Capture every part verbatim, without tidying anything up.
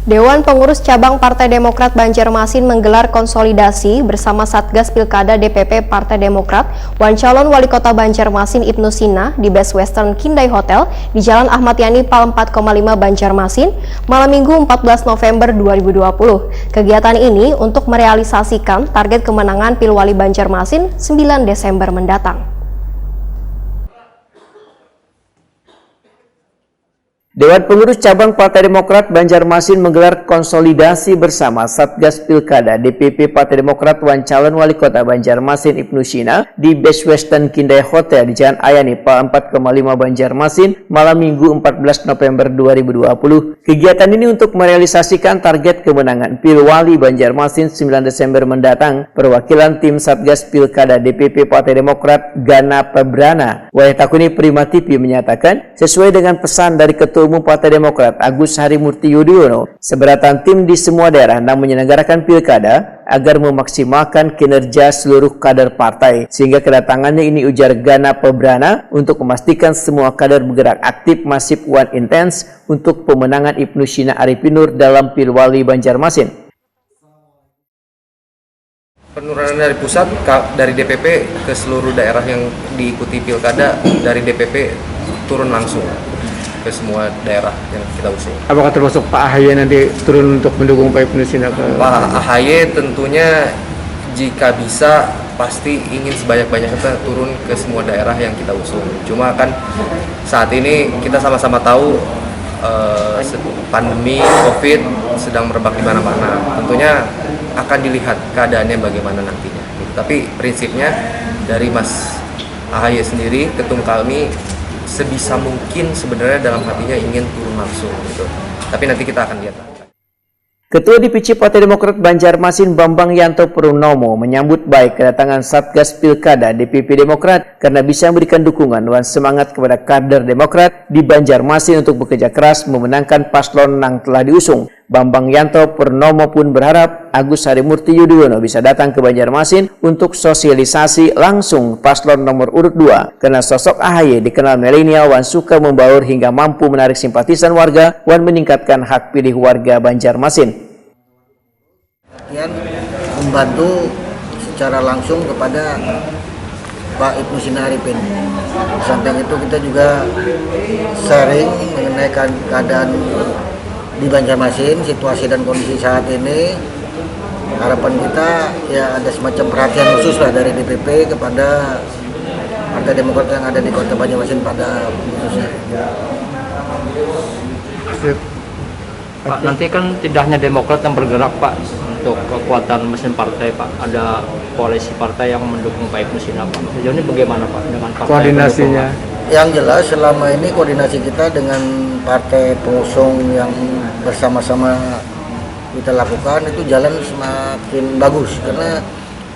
Dewan Pengurus Cabang Partai Demokrat Banjarmasin menggelar konsolidasi bersama Satgas Pilkada D P P Partai Demokrat wan calon Wali Kota Banjarmasin Ibnu Sina di Best Western Kindai Hotel di Jalan Ahmad Yani Pal empat koma lima Banjarmasin, malam Minggu empat belas November dua ribu dua puluh. Kegiatan ini untuk merealisasikan target kemenangan Pilwali Banjarmasin sembilan Desember mendatang. Dewan Pengurus Cabang Partai Demokrat Banjarmasin menggelar konsolidasi bersama Satgas Pilkada D P P Partai Demokrat wan calon Wali Kota Banjarmasin Ibnu Sina di Best Western Kindai Hotel di Jalan Ayani Pal empat koma lima Banjarmasin malam Minggu empat belas November dua ribu dua puluh. Kegiatan ini untuk merealisasikan target kemenangan Pilwali Banjarmasin sembilan Desember mendatang. Perwakilan tim Satgas Pilkada D P P Partai Demokrat Gana Pebrana, Wayah Takuni Prima T V menyatakan, sesuai dengan pesan dari Ketua Umum Partai Demokrat Agus Harimurti Yudhoyono, seberatan tim di semua daerah yang menyelenggarakan pilkada agar memaksimalkan kinerja seluruh kader partai, sehingga kedatangannya ini, ujar Gana Pebrana, untuk memastikan semua kader bergerak aktif, masif, wan intens untuk pemenangan Ibnu Sina Arifin Nur dalam Pilwali Banjarmasin. Penurunan dari pusat ka, dari D P P ke seluruh daerah yang diikuti pilkada, dari D P P turun langsung ke semua daerah yang kita usung. Apakah termasuk Pak Ahaye nanti turun untuk mendukung Pak Ibnu Sina ke? Pak Ahaye tentunya jika bisa pasti ingin sebanyak-banyaknya turun ke semua daerah yang kita usung. Cuma kan saat ini kita sama-sama tahu eh, se- pandemi COVID sedang merebak di mana-mana. Tentunya akan dilihat keadaannya bagaimana nantinya. Gitu. Tapi prinsipnya dari Mas Ahaye sendiri, ketum kami sebisa mungkin sebenarnya dalam hatinya ingin turun langsung gitu. Tapi nanti kita akan lihat lah. Ketua D P C Partai Demokrat Banjarmasin Bambang Yanto Purnomo menyambut baik kedatangan Satgas Pilkada D P P Demokrat karena bisa memberikan dukungan dan semangat kepada kader Demokrat di Banjarmasin untuk bekerja keras memenangkan paslon yang telah diusung. Bambang Yanto Purnomo pun berharap Agus Harimurti Yudhoyono bisa datang ke Banjarmasin untuk sosialisasi langsung paslon nomor urut dua, karena sosok Ahaye dikenal milenial wan suka membaur hingga mampu menarik simpatisan warga wan meningkatkan hak pilih warga Banjarmasin. Yang membantu secara langsung kepada Pak Ibnu Sina Arifin. Samping itu kita juga sharing mengenai keadaan di Banjarmasin, situasi dan kondisi saat ini. Harapan kita ya ada semacam perhatian khusus lah dari D P P kepada Partai Demokrat yang ada di Kota Banjarmasin pada khususnya. Pak, nanti kan tidak hanya Demokrat yang bergerak Pak untuk kekuatan mesin partai Pak, ada koalisi partai yang mendukung Pak Ibnu Sina Pak. Sejauh ini bagaimana Pak dengan partai koordinasinya? Yang jelas selama ini koordinasi kita dengan partai pengusung yang bersama-sama kita lakukan itu jalan semakin bagus karena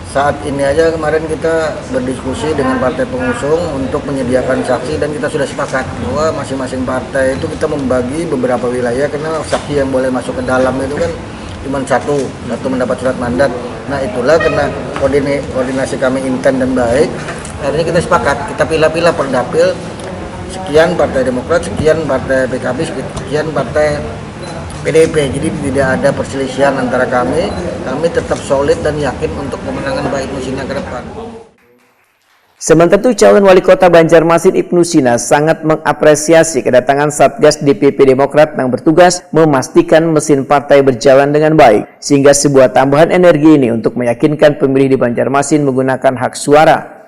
saat ini aja kemarin kita berdiskusi dengan partai pengusung untuk menyediakan saksi dan kita sudah sepakat bahwa masing-masing partai itu kita membagi beberapa wilayah karena saksi yang boleh masuk ke dalam itu kan cuma satu, satu mendapat surat mandat. Nah itulah karena koordinasi kami intent dan baik, akhirnya kita sepakat, kita pilih-pilih per dapil sekian Partai Demokrat, sekian Partai P K B, sekian Partai P D I P. Jadi tidak ada perselisihan antara kami. Kami tetap solid dan yakin untuk pemenangan Pak Ibnu Sina ke depan. Sementara itu, calon wali kota Banjarmasin Ibnu Sina sangat mengapresiasi kedatangan Satgas D P P Demokrat yang bertugas memastikan mesin partai berjalan dengan baik, sehingga sebuah tambahan energi ini untuk meyakinkan pemilih di Banjarmasin menggunakan hak suara.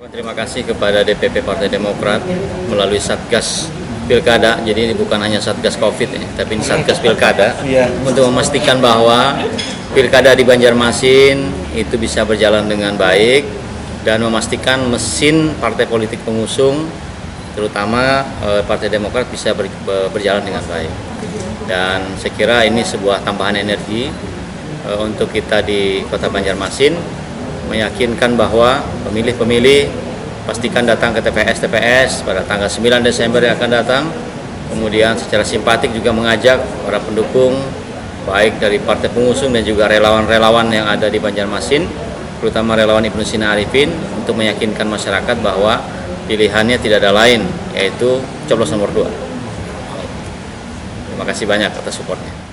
Terima kasih kepada D P P Partai Demokrat melalui Satgas Pilkada. Jadi ini bukan hanya Satgas Covid ya, tapi ini Satgas Pilkada iya. Untuk memastikan bahwa pilkada di Banjarmasin itu bisa berjalan dengan baik dan memastikan mesin partai politik pengusung terutama eh, Partai Demokrat bisa ber, berjalan dengan baik. Dan saya kira ini sebuah tambahan energi eh, untuk kita di Kota Banjarmasin meyakinkan bahwa pemilih-pemilih pastikan datang ke T P S-T P S pada tanggal sembilan Desember yang akan datang. Kemudian secara simpatik juga mengajak para pendukung baik dari partai pengusung dan juga relawan-relawan yang ada di Banjarmasin, terutama relawan Ibnu Sina Arifin untuk meyakinkan masyarakat bahwa pilihannya tidak ada lain yaitu coblos nomor dua. Terima kasih banyak atas supportnya.